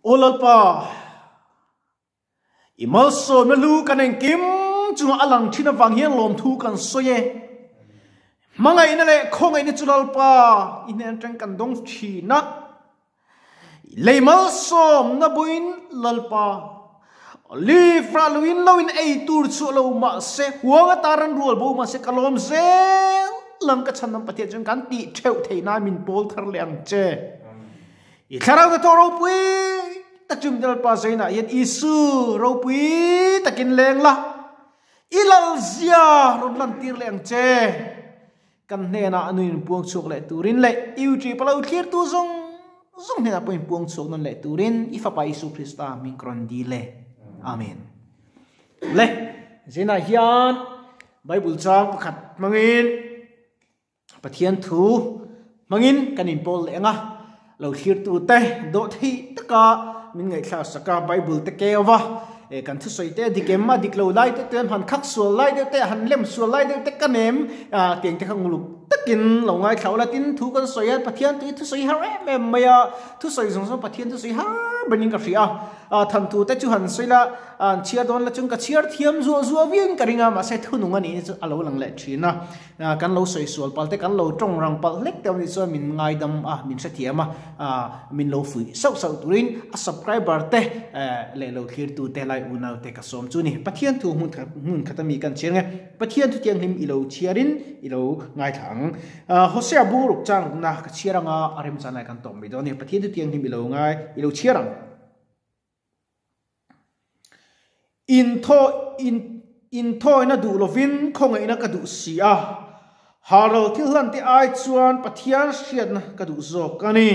Aw Lalpa, i malsawmna lu kan engkim chungah a lang thin avang hian lawmthu kan sawi e. Hmangaihna leh khawngaihna chu Lalpa i hnen atang kan dawng thin a. Lei malsawmna buin Lalpa, Olive rah loin lo in ei tur chhuah lo mahse, huang ata ran rual bo mahse ka lawm zel lang ka chhan lam Pathian chuan kan tih theuh theih nan min pawl thar leh ang che. I thlarau hnathawh ropui tak chu Lalpa zainah hian Isu ropui takin leng la, i lalzia rawn lantir leh ang che. Kan hnenah a nuin puang chhuak leh turin leh i uṭipa lo thlirtu zawng zawng hnenah pawhin puang chhuak nawn leh turin i Fapa Isu Krista min ka rawn dil e. Amen. Le, zinah hian Bible chang pakhat hmangin Pathian thu hmangin kan inpawl leh ang a, lo thlirtute dawhtheih taka min ngaihthlak sak a, Bible te keu va, e kan thusawi te dik em a dik lo lai deuh te han khak sual lai deuh te han lem sual lai deuh te ka nem a tiang te kha nguluk takin lo ngaithla ula tin thu kan sawi a Pathian tui thusawi har em em mai a thusawi zawng zawng Pathian thusawi har benin ka hria a than thu te chu han sawi la an chhiar dawn la chung ka chhiar thiam zuah zuah viauin ka ring a mahse thunung a nih chu a lo lang leh thin a. Kan lo sawi sual palh te, kan lo tawng rang palh hlek deuh anih chuan min ngaidam a, min hrethiam a, min lo fuih sauh sauh turin a subscriber te leh lo thlirtu te lai unau te ka sawm chu ni. Pathian thu hmun khat hmun khat ami kan chhiar nge? Pathian thu thianghlim i lo chhiarin i lo ngaithla ang. Hosea bungruk changna ka chhiar anga a remchan lai kan tawp mai dawn a ni. Pathian thu thianghlim i lo ngai i lo chhiar ang. Inthawina duh lovin khawngaihna ka duh si a, Haral thil hlan te ai chuan Pathian hriatna ka duh zawk a ni.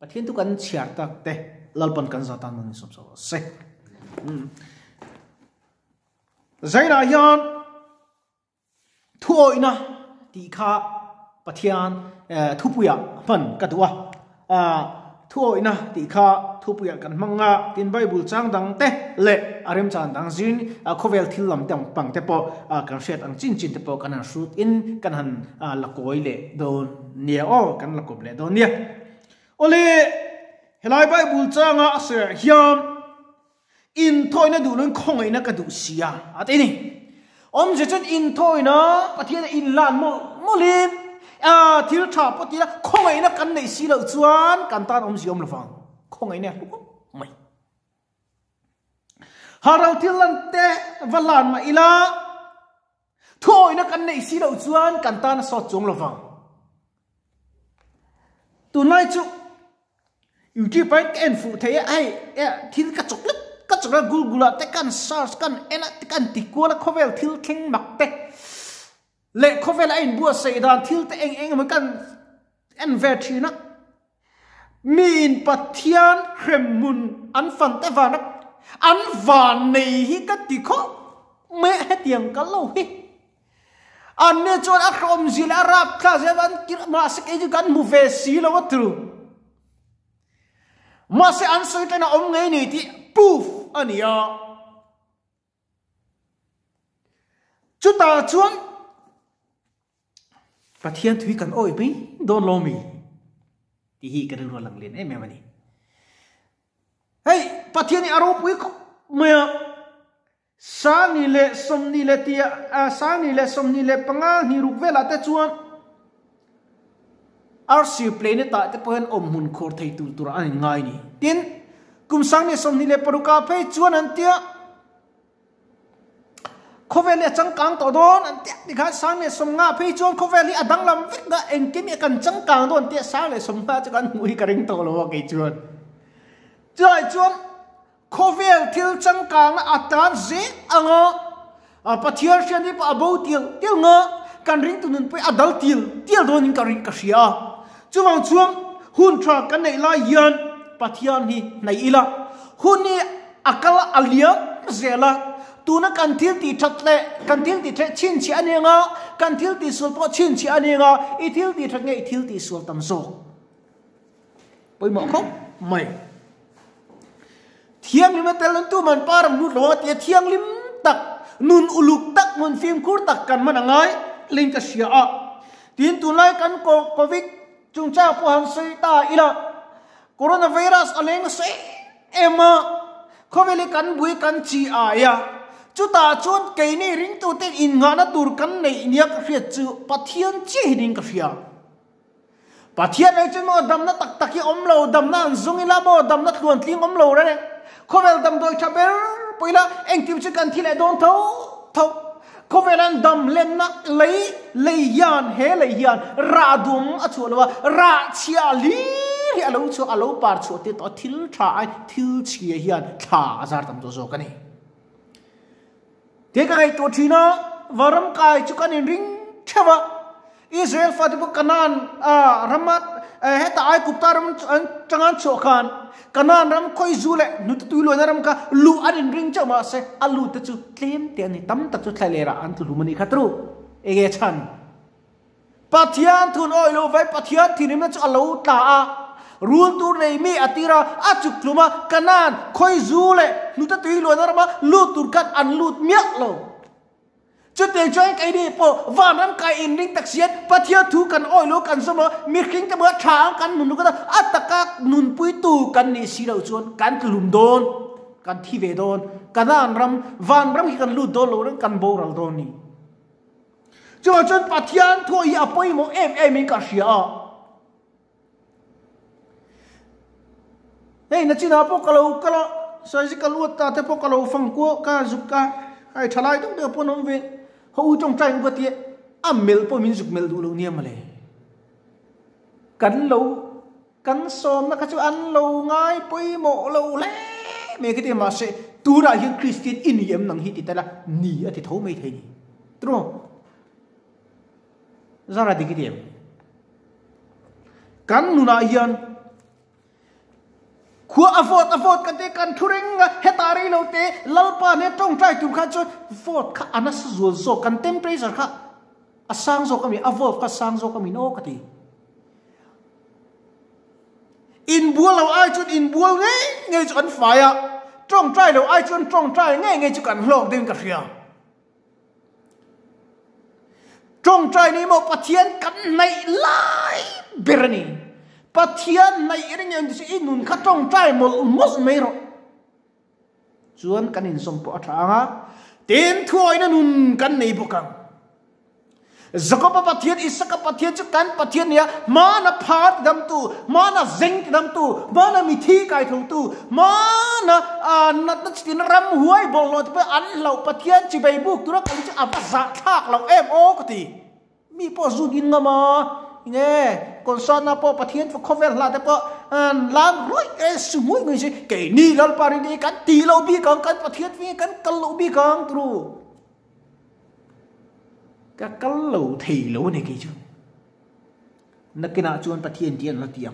Pathian chu kan chhiar tak te Lalpan kan zah tan man insawm sawm rawh se. Zainah hian Thuawihna tih kha Pathian thupuiah hman ka duh a, thuawihna tih kha thupuiah kan hmang a, tin Bible chang dang te leh a remchan dang zin khawvel thil lam te pang te pawh kan hriat ang chin chin te pawh kan han hrut in kan han la kawi leh dawn nia aw, kan la kawp leh dawn nia. Awle, helai Bible changa a sawiah hian Inthawina duh loin khawngaihna ka duh si a, a ti ni. Awmzia chuan inthawina Pathian a inlan mawlh mawlhin thil tha pawh ti ila khawngaihna kan neih si loh chuan kan tan awmzia awm lovang. Khawngaihna a hlu khawp mai. Haral thil lan te va hlan mah ila thuawihna kan neih si loh chuan kan tan a sawt chuang lovang. Tunlai chu YouTube ah ka en fuh thei a hei thil ka chawk lek ka chawk a Google ah te kan search kan en a te kan ti kual a khawvel thil thleng mak te leh khawvel a inbuatsaih dan thil te eng eng emaw kan en ve thin a miin Pathian hremhmun an fan te van a an van nei hi ka ti khawp mai a hetiang ka lo hi. An nih chuan a hlawm zia leh a rapthla zia an kir mahse kei chu kan hmu ve si lo a tru. Mahse an sawi tan a awm ngei ni tih proof a ni a. Chutah chuan Pathian thui kan awih mai dawn lo mi tih hi ka rilru a lang lian em em a ni. Hei Pathian hi a ropui khawp mai a. Sangni leh sawmni leh tia sangni leh 25 hnih ruk velah te chuan arsi planet ah te pawh hian awm hmun khawr thei tur turah an inngai ni. Tin, kum 2026 ah phei chuan an tia khawvel hi a changkang tawh dawn an tia tikhan 2050 phei chuan khawvel hi a danglam vek a engkim hi kan changkang dawn an tia 2050 chu kan hmuh hi ka ring tawh lo a kei chuan. Chulai chuan Khawvel thil changkangna a tan zek ang a, Pathian hriat hi pawh a bo tial tial nga, kan ringtu nun pawh hi a dal tial tial dawnin ka ring ka hria a. Chuvang chuan hun tha kan neih lai hian Pathian hi hnaih ila, hun hi a kal a liam zel a, tuna kan thil tih that leh kan thil tih that chhinchhiah a ni ang a, kan thil tih sual pawh chhinchhiah a ni ang a, i thil tih that nge i thil tih sual tam zawk? Pawimawh khawp mai. Thianghlim a tel tu man pa ram lut lo a tia thianghlim tak, nun uluk tak, nun fimkhur tak kan hman a ngai leng ka hria a. Tin tunlai kan Covid chungchang pawh han sawi ta ila. Coronavirus a leng nasa em em a, khawvel hi kan bui kan chi ai a, chutah chuan keini ringtute innghahna tur kan neih nia ka hriat chu Pathian chiah hi niin ka hria. Pathian leh chuan maw damna tak tak hi awm lo, damna an zung ila maw damna tluantling awm lo reng. Khawvel damdawi tha ber pawh ila engkim chu kan thi leh dawn tho tho. Khawvel an dam lenna lei lei hian he lei hian rah dum a chhuah lo a, rah chhia hlir hi a lo chhuah a lo par chhuah tir tawh a, thil tha ai thil chhia hian thla a zar tam tawh zawk a ni. Te ka ngaihtuah thin a, Varam kai chu kan inring theuh a, Israel fate pawh Kanaan rama heta Aigupta ram an tanga an chhuah khan Kanaan ram khawizu leh hnute tui luaina ram kha luh an inring chauh mahse a lut te chu tlem te a ni, tam tak chu thlailerah an tlu hlum a nih kha tru. Enge chhan? Pathian thun awih lo vai Pathian thinrimna chu a lo tla a, rul tur nei mi a tir a, a chuk tlum a, Kanaan khawizu leh hnute tui luaina rama lut tur khan an lut miah lo. Chutiang chuan keini pawh vanram kai inring tak sian Pathian thu kan awih lo kan zawm lo, mihring te bula tha ang kan nun lukat a, a taka nunpuitu kan nih si loh chuan kan tlum dawn, kan thi ve dawn, Kanaan ram, vanram hi kan lut dawn lo reng kan boral dawn ni. Chuvang chuan Pathian thu hi a pawimawh em em in ka hria a. Hei nachinah pawh ka lo kal a, surgical ward ta te pawh ka lo fang kuah ka zuk a, hei thalai deuh deuh pawh an awm ve, haw u tawngtai u ka ti a, a melh pawh min zuk melh duh lo nia mawle. Kan lo kan sawmna kha chu an lo ngai pawimawh lo hle mai ka ti a, mahse tunah hian Kristian i ni em nang hi ti ta la, ni a ti tho mai thei ni. Tiraw? Zara dik i ti em? Kan nunah hian khua a vote a vote kan ti kan thu reng a, hetah rei lo te Lalpa nen tawngtai tur khan chuan vote kha a nasa zual zawk, kan temperature kha a sang zawk a mi, a vote kha a sang zawk a mi no ka ti. Inbual lo ai chuan inbual ngei ngei chu kan fai a, tawngtai lo ai chuan tawngtai ngei ngei chu kan hlawk deuhin ka hria. Tawngtai ni maw Pathian kan hnaih lai ber a ni. Pathian hnaih reng em chu i nun kha tawngtai mawlh mawlh mai rawh. Chuan kan inzawm pawh a tha ang a, tin thuawihna nun kan nei bawk ang. Jakoba Pathian, Isaka Pathian chu kan Pathian nia, hmana phar tidamtu, hmana zeng tidamtu, hmana mithi kaithotu, hmana natna chitin ramhuai bawlhhlawh te pawh an hlauh Pathian chibei buk tura kal hi chu a va zahthlak loh em aw ka ti. Mi pawh zun in ngam a, nge concert na pawh Pathian khawvel hla te pawh lam ruai e su ngawih ngawih si, keini Lalpa rin te hi kan ti lo bik ang, kan Pathian hming hi kan kal lo bik ang turu. Ka kal lo thei lo a ni kei chu. Nakinah chuan Pathian tih an la ti ang.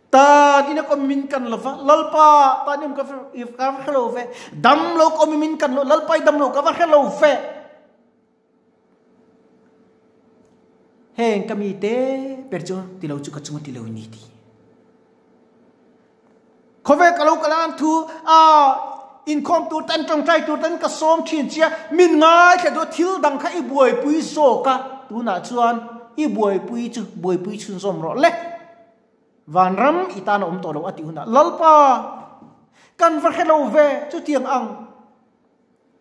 Tan ina ka min kan lova, Lalpa tan in ka ka va hre lo ve. Dam lo ka min kan lo, Lalpa i dam lo ka va hre lo ve. Heng ka mi te ber chu ti lo chu ka chunga ti lo ni ti. Khawvel ka lo kal an thu a inkhawm tur ten tawngtai tur ten ka sawm thin chia min ngaithla duh thil dang kha i buaipui zawk a tunah chuan i buaipui chu buaipui chhunzawm rawh le vanram i tan a awm tawh lo a tih hunah Lalpa kan va hre lo ve chutiang ang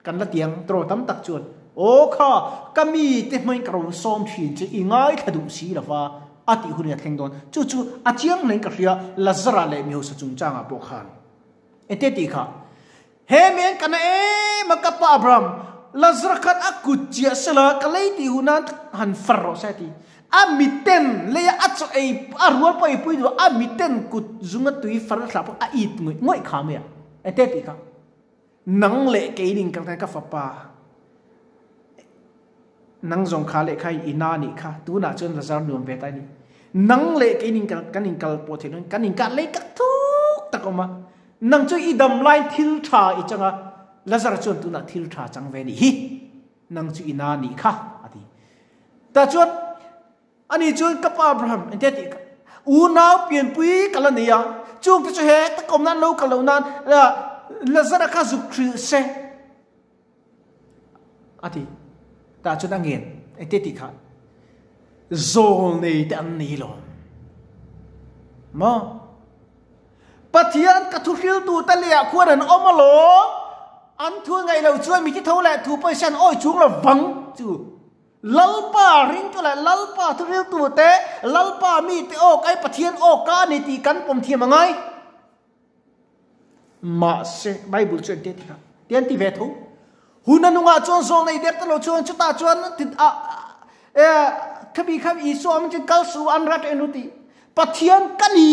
Kan la tiang tawrh tam tak chuan, Aw kha, ka mite hmangin ka rawn sawm thin che, i ngaithla duh si lo va, a tih hunin a thleng dawn. Chu chu a chiang hlein ka hria, Lazara leh Mihosa chungchangah pawh khan. Engte tih kha? He mian ka na em a, ka pa Abraham, Lazara khan a kut chiah sela, ka lei tih hun nan han far rawh se a ti. A miten leia a chaw ei, a rual pawh eipui duh a, a miten kut zunga tui far thlah pawh a it ngawih ngawih kha mai a. Engte tih kha? Nang leh keining ka ka fapa, nang zawng kha leh kha i na nih kha, tunah chuan Lazar nuam ve ta a ni. Nang leh keining kan inkal pawh theih loin kan inkah lei tak thuk tak awm a. Nang chu i dam laiin thil tha i chang a, Lazar chuan tunah thil tha chang ve nih hi, nang chu i na nih kha, a ti. Tah chuan Ani chuan ka pa Abraham engtia tih ka unau pianpui ka la nei a, chungte chu he ka kawm nan lo kal loh nan Lazara kha zuk hrilh se a ti. Tah chuan a ngen engtia tih kha. Zawl nei te an ni lo maw? Pathian ka thu hriltu te leh ah khuan an awm alawm, an thu ngaih lo chuan mithi tho leh thu pawisa an awi chung lo vang chu. Lalpa ringtu leh Lalpa thu hriltu te, Lalpa mi te aw kai Pathian aw ka ni tih kan pawm thiam a ngai. Mahse, Bible chuan te ti kha, ti an ti ve tho. Hun a nungah chuan zawl nei der ta lo chuan chutah chuan a e khabi kha Isua awm chuan kal suh an rat enu ti. Pathian ka ni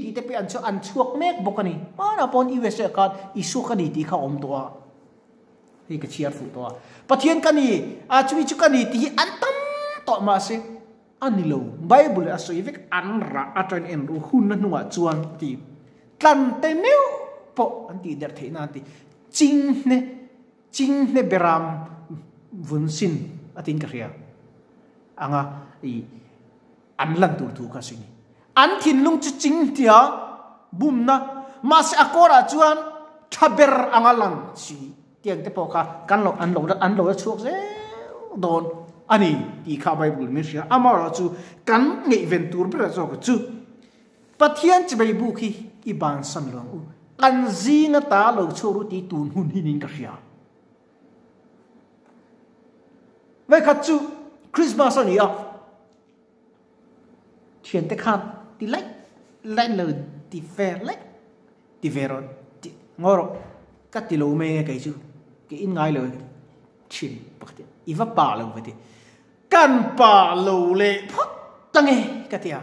tih te pawh an chu an chhuak mek bawk a ni. Hmanah pawn USA khan Isua ka ni tih kha a awm tawh a. Hei ka chhiar fuh tawh a. Pathian ka ni, a chumi chu ka ni tih hi an tam tawh mahse a ni lo. Bible a sawi vek an rah atangin en ru hun na hnungah chuan a ti. Tlan te meuh pawh an tih der theih nan ti. Chinghne, chinghne beram vun sin a tiin ka hria. Anga i an lan tur thu kha a sawi ni. An thinlung chu ching tia bumna, mahse a kawrah chuan tha ber anga lang si tiang te pawh kha kan lo an lo an lo la chhuak zel dawn a ni tih kha Bible min hria. Amaherawhchu kan ngaihven tur ber zawk chu Pathian chibai buk hi i bansan lo ang u. Kan zinga ta lo chhuak ru tih tun hun hi niin ka hria. Vawikhat chu Christmas a ni a. Thiante khan ti laih laih lo ti ve laih ti ve rawh ti ngaw rawh ka ti lo mai e kei chu ka in ngai lo thin pakhat hian i va pa lo ve ti kan pa lo leh phawt ta nge ka ti a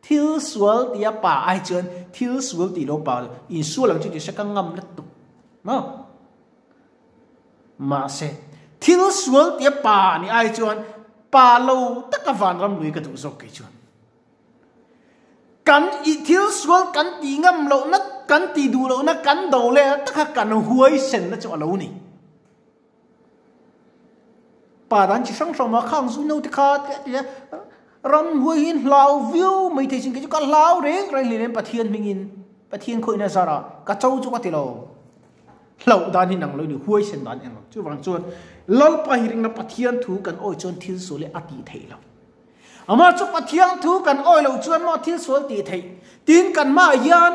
thil sual tia pa ai chuan thil sual tih lo pa lo insual ang chu ti se ka ngam let tuk maw. Mahse, thil sual tia pa ni ai chuan pa lo taka vanram lui ka duh zawk kei chuan. Kan i thil sual kan tih ngam lohna, kan tih duh lohna, kan do leh taka kan huaisenna chu a lo ni. Pa dan chi hrang hrang mah khang zu no te kha te tia ram huai hian hlau viau mai thei sin kei chu ka hlau reng reng hlei nen Pathian hmingin Pathian khawihna zarah ka cho chu ka ti lo. Hlauh dan hi nang lo ni, huaisen dan eng lo. Chuvang chuan Lalpa hi ringna Pathian thu kan awi chuan thil sual hi a tih theih lo. Amah chu Pathian thu kan awi loh chuan maw thil sual tih theih? Tin kan hmaah hian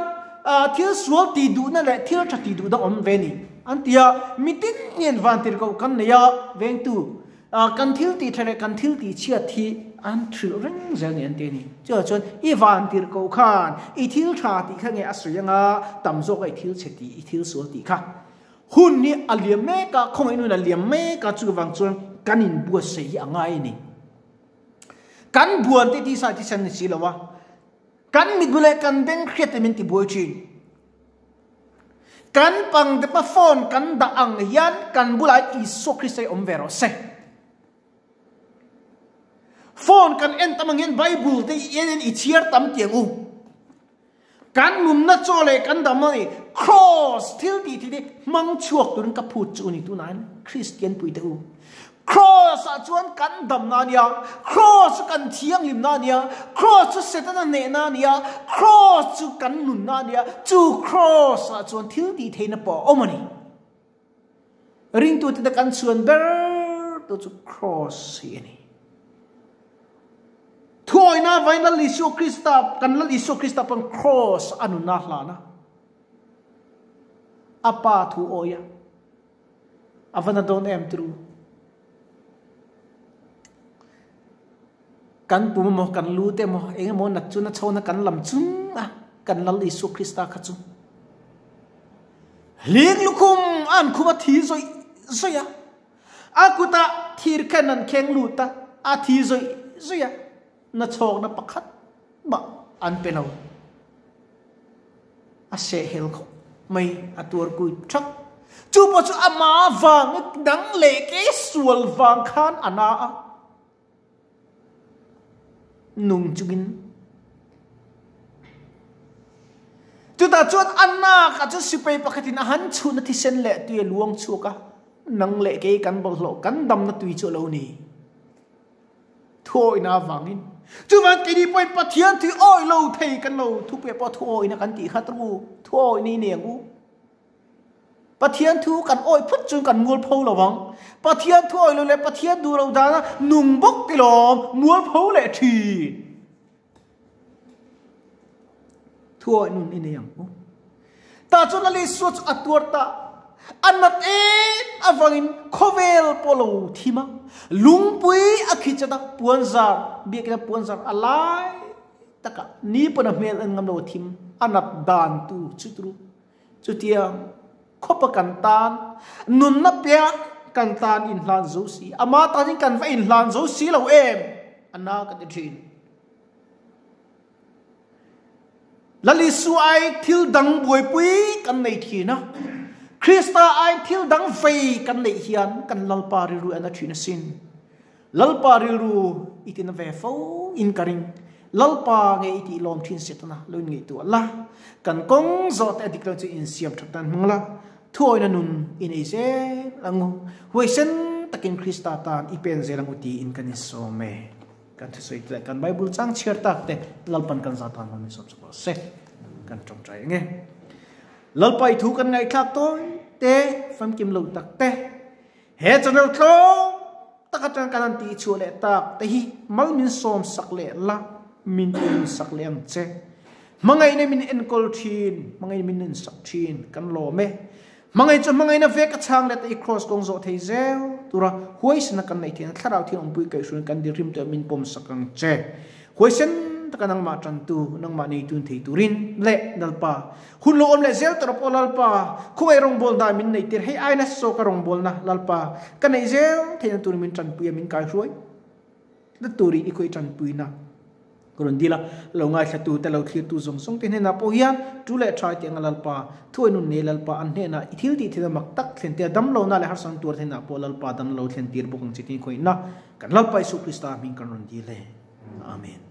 thil sual tih duhna leh thil tha tih duhna awm ve ni an ti a. Mitin hian vantirhkoh kan nei a, vengtu Kan thil tih tha leh kan thil tih chhiat hi an hrilh reng zel ni an ti a ni. Chuvang chuan i van tirh koh khan i thil tha tih kha nge a sawi anga tam zawk a i thil chhe tih, i thil sual tih kha. Hun hi a liam mek a, khawngaih nun a liam mek a, chuvang chuan kan inbuatsaih hi a ngai a ni. Kan buan te tisa thisen ni si lo a, kan mitmu leh kan beng hriat te min tibuai thin. Kan pangtepa phone kan dah ang hian kan bulah Isua Krista hi awm ve rawh se. Phone kan en tam ang hian Bible te i en in i chhiar tam tiang u. Kan nunna chaw leh kan dam ani cross thil tih thil hi hmang chhuak turin ka phut chu ni tunah hian Kristian pui te u. Cross ah chuan kan damna a nia, Cross chu kan thianghlimna a nia, Cross chu Setana hnehna a nia, Cross chu kan nunna a nia, chu Cross ah chuan thil tih theihna pawh a awm a ni. Ringtute te kan chhuan ber tu chu Cross hi a ni. Thuawina vain Lal Isua Krista, kan Lal Isua Krista pawn Cross a nunna a hlan a, a Pa thu awi a. A va na dawn em tru. Kan pum emaw kan lu te emaw eng emaw nat chu na chhona kan lam chung a kan Lal Isua Krista kha chu hling lukhum a an khum a thi zawih zawih a, a kutah thir khen an kheng lut a, a thi zawih zawih a, na chhawkna pakhat mah an pe lo. A sehhel khawp mai, a tuar kui thak. Chu pawh chu ama vang dang leh ke sual vang khan a na a. Nung chungin. Chutah chuan a nak ah chuan sipai pakhatin a han chhunna thisen leh tui a luang chhuak a, nang leh kei kan bawlhhlawh kan damna tui chu a lo ni. Thuawihna avangin. Chuvang keini pawhin Pathian thui awih lo thei kan lo, thupui pawh thuawihna kan tih kha tru, thuawihna i nei ang u. Pathian thu kan awih phut chuan kan mualpho lo ang. Pathian thu awih lo leh Pathian duh lo dana nung bawk ti lawm mualpho leh thin. Thu awih nun i nei ang u. Tah chuan Lal Isua chu a tuar ta. A nat em avangin khawvel pawh lo thim a, lungpui a khi chat a, puanzar, biakina puanzar a lai takah ni pawn a hmel en ngam lo a thim, a nat dan tur chu turu. Chutiang khawpa kan tan nunna piah kan tan inhlan zo si, ama tanin kan va inhlan zo si lo em? A na ka ti thin. Lal Isua ai thil dang buaipui kan nei thin a, Krista ai thil dang vei kan neih hian kan Lalpa rilru en a thin asin. Lalpa rilru i tina ve fo in ka ring. Lalpa nge i tih lawm thin Setana lo in ngaihtuah la. Kan kawng zawh te a dik lo chu insiam that nan hmang la. Thuawina nun i nei zel ang u. Huaisen takin Krista tan i pen zel ang u tiin kan insawm e. Kan thusawi te leh kan Bible chang chhiar tak te Lalpan kan za tan hman min sawm chak rawh se. Kan tawngtai ang e. Lalpa i thu kan ngaihthlak tawi te, famkim lo tak te. He channel tlawm tak atang kan han tih chhuah leh tak te hi mal min sawm sak leh la, min tum sak leh ang che. Hmangaihna min enkawl thin, hmangaihna min nun sak thin, kan lawm e. Hmangaih chu hmangaihna vek a chhang leh ta i cross kawng zawh thei zel tura huaisena kan neih theihna thlarau thian awmpui kaihhruaiin kan dirhrim tawh min pawm sak ang che. Huaisen taka nangmah tantu, nangmah neitun thei turin leh Lalpa Hun lo awm leh zel tawh pawh Lalpa, khawngaih rawngbawlna ah min neih tir, hei aina sawka rawngbawlna Lalpa ka neih zel theihna turin min tanpui a, min kaihruai na turin i khawih tanpuina ka rawn dil a, lo ngaithlatu te lo thlirtu zawng zawng te hnenah pawh hian tu leh tha ti anga Lalpa thuai nun nei Lalpa an hnenah i thil tih theihna mak tak thlen te a damlohna leh harsatna tuar te hnenah pawh Lalpa dam lo thlen tir bawk ang che tin khawihna kan Lalpa Isu Krista hming kan rawn dil e. Amen.